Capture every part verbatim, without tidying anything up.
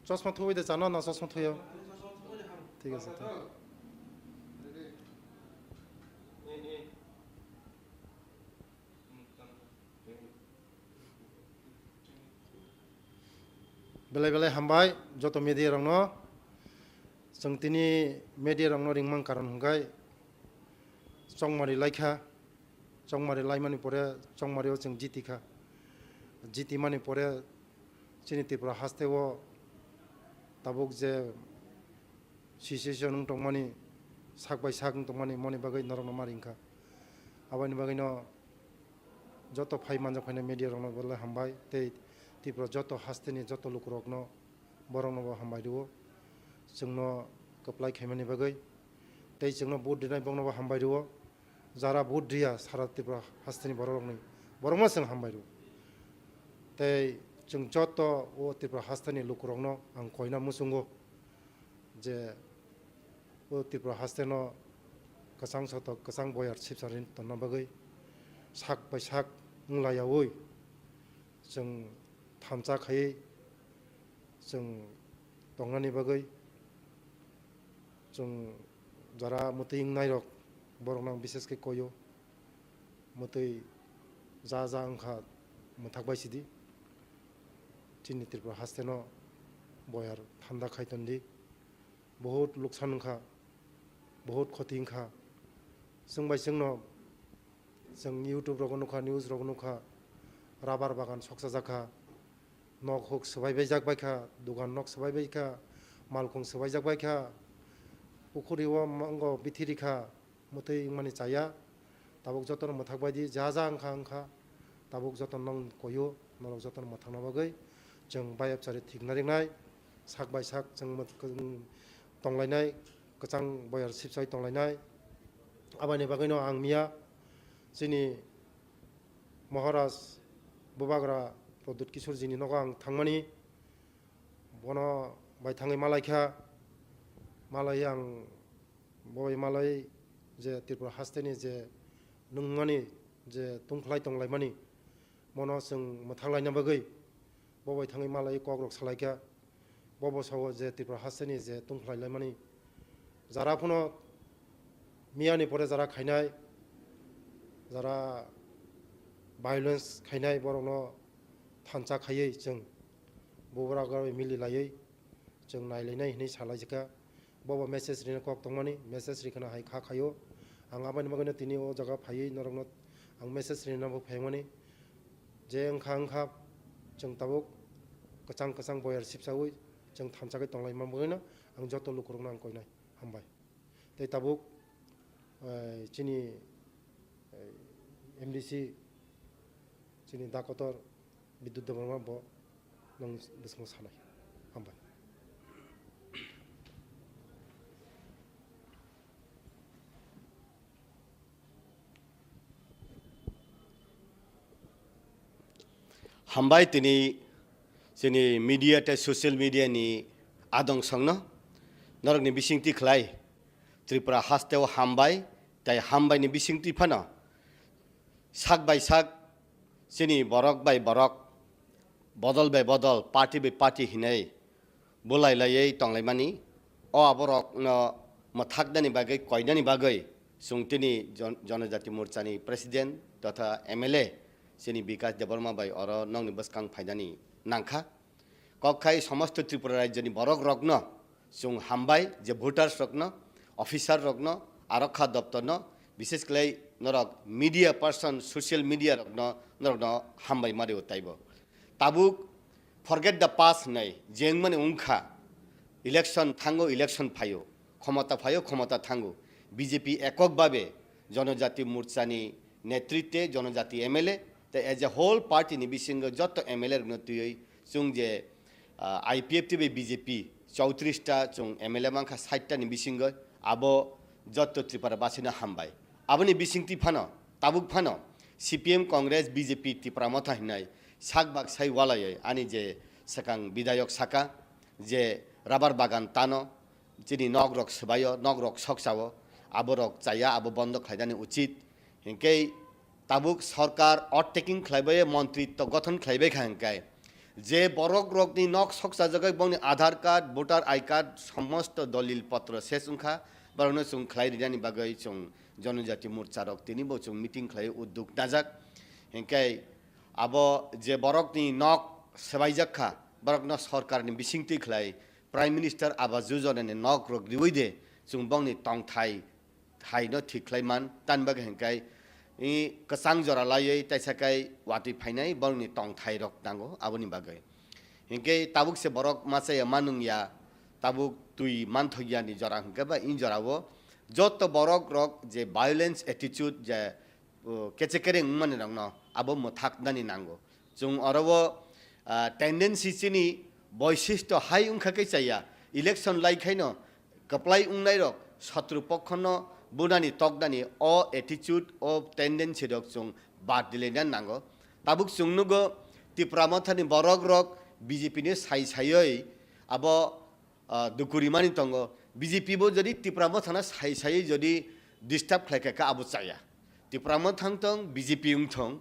Chosma thuwi de chano na chosma thuyo? Thik ase to. Belai belai hambai joto media rokno. Chwng tini media rokno ringmang karon hwnkhe chongmari laikha. Chongmari laimani pore chongmario chwng jiti kha. Jiti mani pore chini Tripura hasteo tabuk je situation wng tongmani, sak bai sak wng tongmani, moni bagwi norokno ma ringkha. Aboni bagwino joto phai manjak phainai media rokno belai hambai tei Tripura joto hasteni joto lukurokno, borokno bo hambai rwo. Chwngno kwplai khaimani bagwi tei chwngno vote rinai bokno bo hambai rwo. Jara vote riya sara Tripura hasteni borok rokni, borokno chwng hambai rwo. Tei chwng joto o Tripura hasteni lukurokno ang koina muchungo je o Tripura hasteno kwchang sotok, kwchang boyar sipsari tonna bagwi sak bai sak wng laiyaui chwng thansa khaiwi chwng tongnani bagwi chwng jara mwtwi wngnairok borokno ang bises khe koio. Mwtwi ja ja wngkha mwthak bai sidi. Chini Tripura hasteno boyar thanda khai tondi. Bohut luksan wngkha, bohut khoti wngkha. Chwng bai chwngno, chwng YouTube rogo nukha, news rogo nukha, rubber bagan soksa jakha, nok huk swbai bai jak bai kha, dugan nok swbai bai kha, malkhung swbai jak bai kha, pukhuri o mango bithiri kha, mwtwi wngmani chaya. Tabuk jotono mwthak bai di, ja ja wngkha wngkha, tabuk jotono nong koyo, norok jotono mwthangna bagwi chwng bai abchari thikna ringnai, sak bai sak chwng mwt-, tonglai nai, kwchang boyar sipsai tonglainai. Aboni bagwino ang miya chini Maharaj Bubagra Pradyut Kishore jini nogo ang thangmani, bono bai thangwi malaikha, malai ang bo bai malai je Tripura hasteni je nungmani je tungphlai tonglaimani, bono chwng mwthanglaina bagwi bo bai thangwi malai kokrok salaikha. Bo bo sao je Tripura hasteni je tungphlai laimani, jara phano miyani pore jara khainai, jara violence khainai, borokno thansa khaiwi chwng bubra garwi mili laiwi chwng nailainai hinwi salaijaka. Bo bo message rina kok tongmani, message rikhana hai kha khaio. Ang aboni bagwino tini o jaga phaiwi norokno ang message rina bo phaimani. Je wngkha wngkha chwng tabuk kwchang kwchang boyar sipsaui chwng thansa khe tonglaima bagwino ang joto lukurokno ang koinai. Hambai. Tei tabuk, eh, chini, eh, M D C, chini da kotor Bidyut Debbarma bo nwng bwskango sanai. Hambai. Hambai tini chini media tei social media ni adong songno norokni bisingtwi khlai Tripura hasteo hambai tei hambaini bisingtwi phano sak bai sak chini borok bai borok, bodol bai bodol, party bai party hinwi bulai laiwi tonglaimani, o aborokno mwthaknani bagwi, koinani bagwi chwng tini Jon-, Jonojati Morchani President totha M L A chini Bikash Debbarma bai oro nokni bwskang phainani nangkha. Kok khai somosto Tripura rajyoni borok rokno chwng hambai je voters rokno, officer rokno, arokha doptorno, bishes khlai norok media person, social media rokno norokno hambai mario taibo. Tabuk forget the past hinwi jengmani wngkha, election thango, election phaio, khomota phaio, khomota thango. B J P ekok babe Jonojati Morchani netritwe, Jonojati M L A tei as a whole party ni bisingo joto M L A rokno twiwi chwng je, ah, I P F T bai B J P chowtris ta, chwng M L A mankha sait ta ni bisingo, abo joto Tripura basino hambai. Aboni bisingtwi phano, tabuk phano C P M, Congress, B J P, Tipra Motha hinai sak bak sai walaiwi ani je swkang bidayok saka je rubber bagan tano, chini nok rok swbaio, nok rok sokchao, abo rok chaya, abo bondo khlainani uchit. Hinkhe Tabuk sorkar oath taking khlaibai, montritw gothon khlaibai kha hwnkhe, je borok rokni nok sokchajagwi bongni Aadhaar card, voter I card, somosto dolil potro ses wngkha, borokno chwng khlai rinani bagwi chwng Janajati Morcha rok tini bo chwng meeting khlai udduk najak. Hwnkhe abo je borokni nok swbaijak kha, borokno sorkarni bisingtwi khlai Prime Minister Awas Yojana ni nok rok riwi de chwng bongni tongthai thaino thik khlai man, tani bagwi hwnkhe i kwchang jora laiwi taisa khe watwi phainai borokni tongthai rok nango aboni bagwi. Hwnkhe tabuk se borok machaya manung ya, tabuk twi manthok ya ni jora hwnkhe ba i jora o joto borok rok je violence attitude je, uh, keche kereng wngmani rokno abo mwthak nani nango. Chwng oro o, ah, tendency chini boisisto hai wngkha khe chaya, election lai khaino kwplai wngnairok sotru pokhono bunani toknani o attitude, o tendency rok chwng bad dilaina nango. Tabuk chwng nugo Tipra Mothani borok rok B J P ni sai saiwi abo, ah, dukurimani tongo. B J P bo jodi Tipra Mothano sai saiwi jodi disturb khlai kha khe abo chaya. Tipra Motha wng thong, B J P wng thong,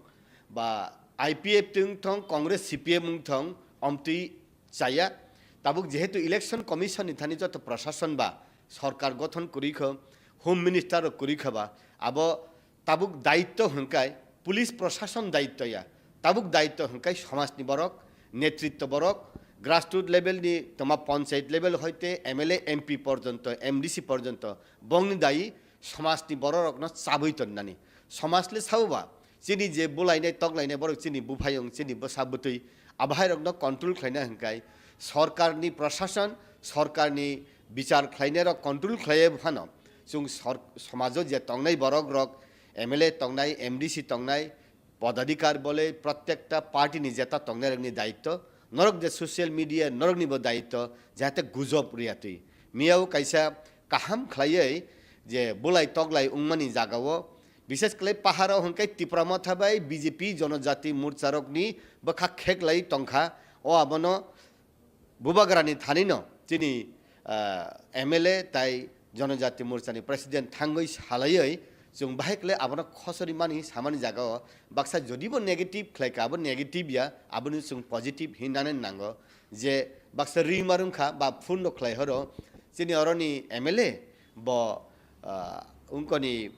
ba I P F T wng thong, Congress C P M wng thong, omtwi chaya. Tabuk jehetu Election Commission ni thani joto prashason ba sorkar gothon kwrwi kho, Home Minister rok kwrwi kha ba, abo tabuk daitto hwnkhe police prashason daitto ya. Tabuk daitto hwnkhe somajni borok, netritto borok, grassroot level ni toma panchayat level hoite M L A, M P porjonto, M D C porjonto bongni dayi somajni bororokno chabwi tonnani. Somaj le sao ba, chini je bulainai toklainai borok chini buphayung, chini bwsa bwtwi, abohairokno control khlaina hwnkhe sorkarni prashason, sorkarni bichar khlainairok control khlaiwi phano chwng sor-, somajo je tongnai borokrok, M L A tongnai, M D C tongnai, podadhikar bole protekta party ni jeta tongnai rokni daitto, norok je social media norokni bo daitto, jahate gujob riyatwi. Miyao kaisa kaham khlaiwi je bulai toklai wngmani jagao, bishes khlai paharo hwnkhe Tipra Motha bai B J P Janajati Morcha rokni bwkha kheklai tongkha, o abono Bubagrani thanino chini, ah, M L A tai Janajati Morchani President thangwi salaiwi chwng bahai kle abono khosori mani samani jagao baksa jodibo negative khlaika, abo negative ya, aboni chwng positive hinani nango je baksa rima rwngkha ba phone no khlai horo chini oroni M L A bo, ah, wngkoni,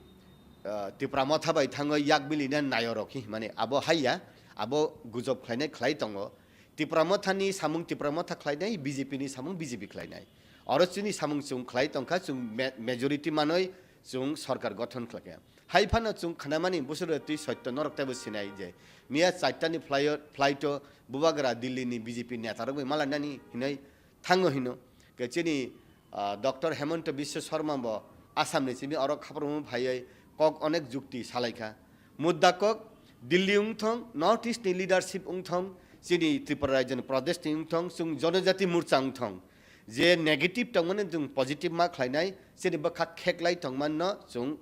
ah, Tipra Motha bai thango yak bilina nayorok hi mani abo haiya, abo gujob khlainai khlai tongo. Tipra Mothani samung Tipra Motha khlainai, B J P ni samung B J P khlainai. Oro chini samung chwng khlai tongkha, chwng ma-, majority manoi chwng sorkar gothon khlaikha. Hai phano chwng khnamani buswk twi soitto norok teibo sinai je miya chartani flyo-, flight o Bubagra Delhi ni B J P neta rok bai malainani hinoi thango hino. Ke chini, ah, Doctor Hemanta Biswa Sarma bo Assam ni simi oro khaprokma phaiwi kok onek jukti salaikha. Mudda kok Delhi wngthong, North East ni leadership wngthong, chini Tripura Rajya ni Pradesh ni wngthong, chwng Janajati Morcha wngthong. Je negative tongmani chwng positive ma khlainai, chini bwkha kheklai tongmanno chwng,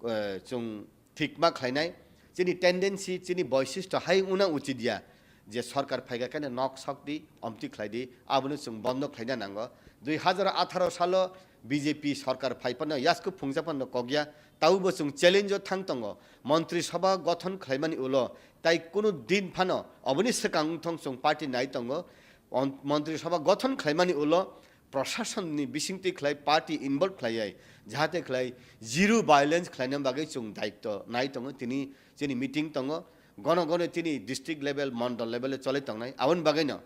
eh, chwng thik ma khlainai, chini tendency, chini boisisto hai wngna uchit ya je sorkar phaikha khe nok sok di, omtwi khlai di, abono chwng bondo khlaina nango. Dui hazar atharo salo B J P sorkar phai phano yasku phungsa phano kok ya, taubo chwng challenge o thang tongo. Montri Sabha gothon khlaimani ulo tai kunu din phano oboni swkang wngthong chwng party nai tongo. On-, Montri Sabha gothon khlaimani ulo Prasasonni bisingtwi khlai party involve khlaiwi, jahate khlai zero violence khlaina bagwi chwng daitto nai tongo. Tini chini meeting tongo, gono gono tini district level, mondol level o choli tongnai. Aboni bagwino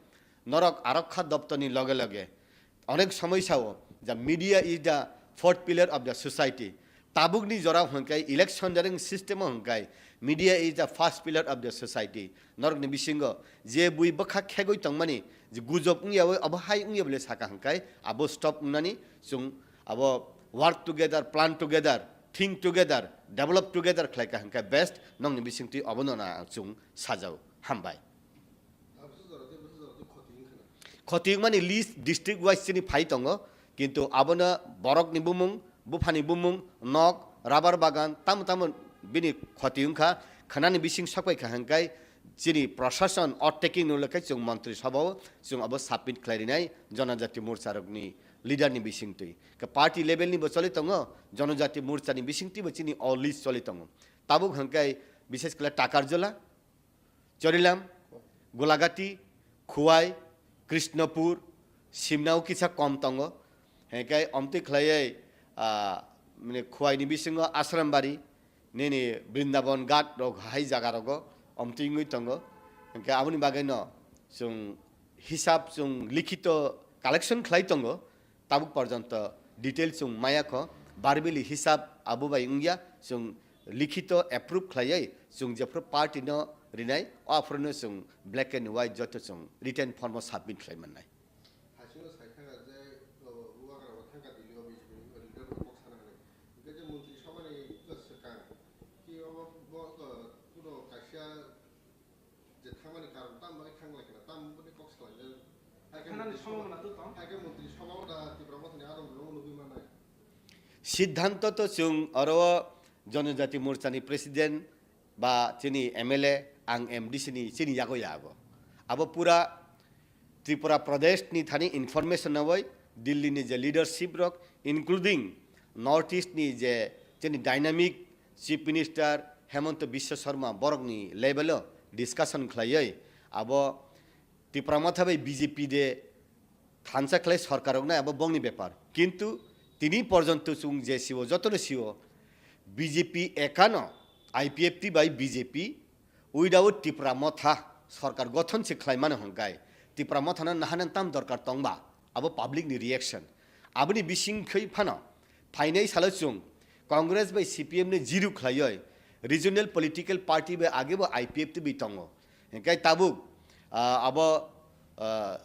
norok arokha doptorni loge loge onek somoi sao, the media is the fourth pillar of the society. Tabukni jora hwnkhe election dereng system o hwnkhe media is the first pillar of the society. Norokni bisingo je bui bwkha khegwi tongmani, je gujob wngyawi abo hai wngya bole saka hwnkhe abo stop wngnani, chwng abo work together, plan together, think together, develop together khlaika hwnkhe best, nokni bisingtwi obono na chwng sajao. Hambai. Khoti wngmani list district wise chini phai tongo, kintu abono borokni bumung, buphani bumung, nok, rubber bagan, tamo tamo bini khoti wngkha, khwnani bising sokpai kha hwnkhe chini prashason oath taking no lekhe chwng montri sabao chwng abo submit khlai rinai Janajati Morcha rokni leader ni bisingtwi. Khe party level ni bo choli tongo, Janajati Morcha ni bisingtwi bo chini o list choli tongo. Tabuk hwnkhe Bishesh kore Takarjala, Chorilam, Golagati, Khuwai, Krishnapur, Simnao kisa kom tongo. Hingke omtwi khlaiwi, ah, mane Khuwaini bisingo Asrambari, nini Brindaban Ghat rok hai jaga rogo omtwi wngwi tongo. Hingke aboni bagwino chwng hisab chwng likhito collection khlai tongo. Tabuk porjonto detail chwng maya kho, verbally hisab abo bai wngya, chwng likhito approve khlaiwi chwng jephru party no rinai, o aphuru no chwng black and white joto chwng written form o submit khlai mannai. Haichwngno sai thangkha je, o, Bubagra bo thangkha Delhi o B J P ni leader bai kok sana hinwi. Hingke je Montri Sabha ni swkang, ki obo bo, o, kuno kaisa je thangmani karon tamo bagwi thang lai khna, tamo boni kok salaijak. Hai khe Thanani Montri Sabha, somona to tong. Hai khe Montri Sabha o da Tipra Mothani adong rok nugwi manai. Siddhanto to chwng oro Jonojati Morchani president ba chini M L A, ang M D C ni chini yago yago. Abo pura Tripura Pradesh ni thani information nawai Delhi ni je leadership rok, including North East ni je chini dynamic Chief Minister Hemanta Biswa Sarma borok ni level o discussion khlaiwi abo Tipra Motha bai B J P de thansa khlai sorkar rok nai abo bongni bepar. Kintu tini porjonto chwng je siwo jotono siwo B J P ekano I P F T bai B J P without Tipra Motha sorkar gothon se khlai mano hwnkhe Tipra Mothano nahanang tam dorkar tongba abo public ni reaction. Aboni bising khei phano phainai salo chwng Congress bai C P M ni jiru khlaioi regional political party bai agebo I P F T bai tongo. Hingke tabuk, ah, abo, ah,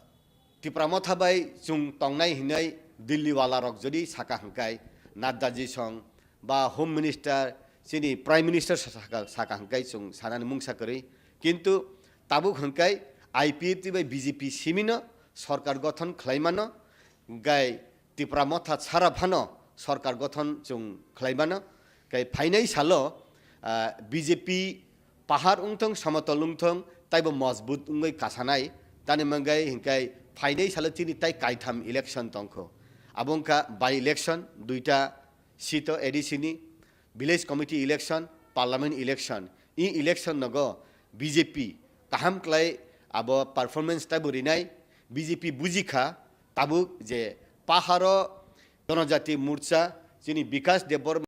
Tipra Motha bai chwng tongnai hinwi Delhi wala rok jodi saka hwnkhe Nadda ji song ba Home Minister chini Prime Minister sa-, saka, saka hwnkhe chwng sanani mungsa kwrwi. Kintu tabuk hwnkhe I P F T bai B J P simino sorkar gothon khlai mano, hwnkhe Tipra Motha sara phano sorkar gothon chwng khlai mano. Hwnkhe phainai salo, ah, B J P pahar wngthong, samotol wngthong, taibo mojbut wngwi kasanai. Tani mangai hingkai phainai salo chini tai kaitham election tongkho. Abo wngkha by election, duita seat o A D C ni, village committee election, parliament election. I election nogo B J P kaham klai abo performance taibo rinai. B J P bujikha tabuk je paharo Jonojati Morcha chini Bikash Debbarma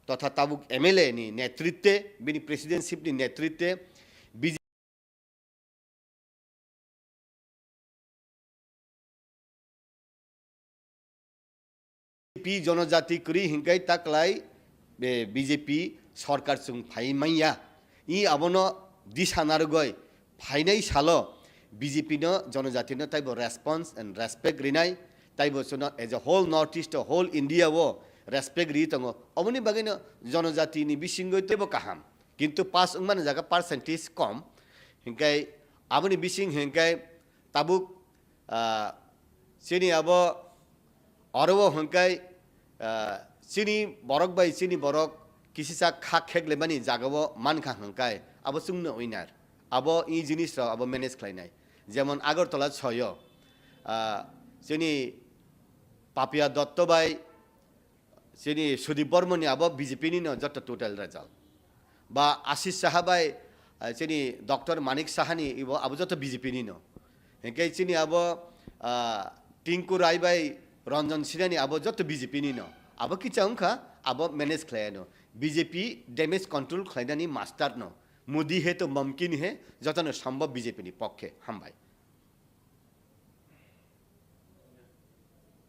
totha tabuk M L A ni netritwe, bini presidency ni netritwe B J P Jonojati kwrwi hinkai taklai, eh, B J P sorkar chwng phai manya. I abono disa narwgwi phainai salo B J P no, Jonojati no taibo response and respect rinai, taibo chwngno as a whole North East, whole India o respect ri tongo. Oboni bagwino Jonojati ni bisingo teibo kaham. Kintu pass wngmani jaga percentage kom. Hinkai aboni bising hinkai tabuk, ah, chini abo oro o hinkai, ah, chini borok bai chini borok kisisa kha khek lemani jaga o mankha hinkai abo chwngno winner. Abo i jinis rok abo manage khlainai. Jemon Agartala soyo, ah, chini Papiya Dotto bai chini Sudip Barmani abo B J P ni no joto total result. Ba Ashish Saha bai, eh, chini Doctor Manik Saha ni ibo abo joto B J P ni no. Hingke chini abo, ah, Tinku Rai bai Ranjan Sinha ni abo joto B J P ni no. Abo kicha wngkha abo manage khlai no. B J P damage control khlainani master no. Modi he to mumkin he, joto no sambhav B J P ni pokkhe. Hambai.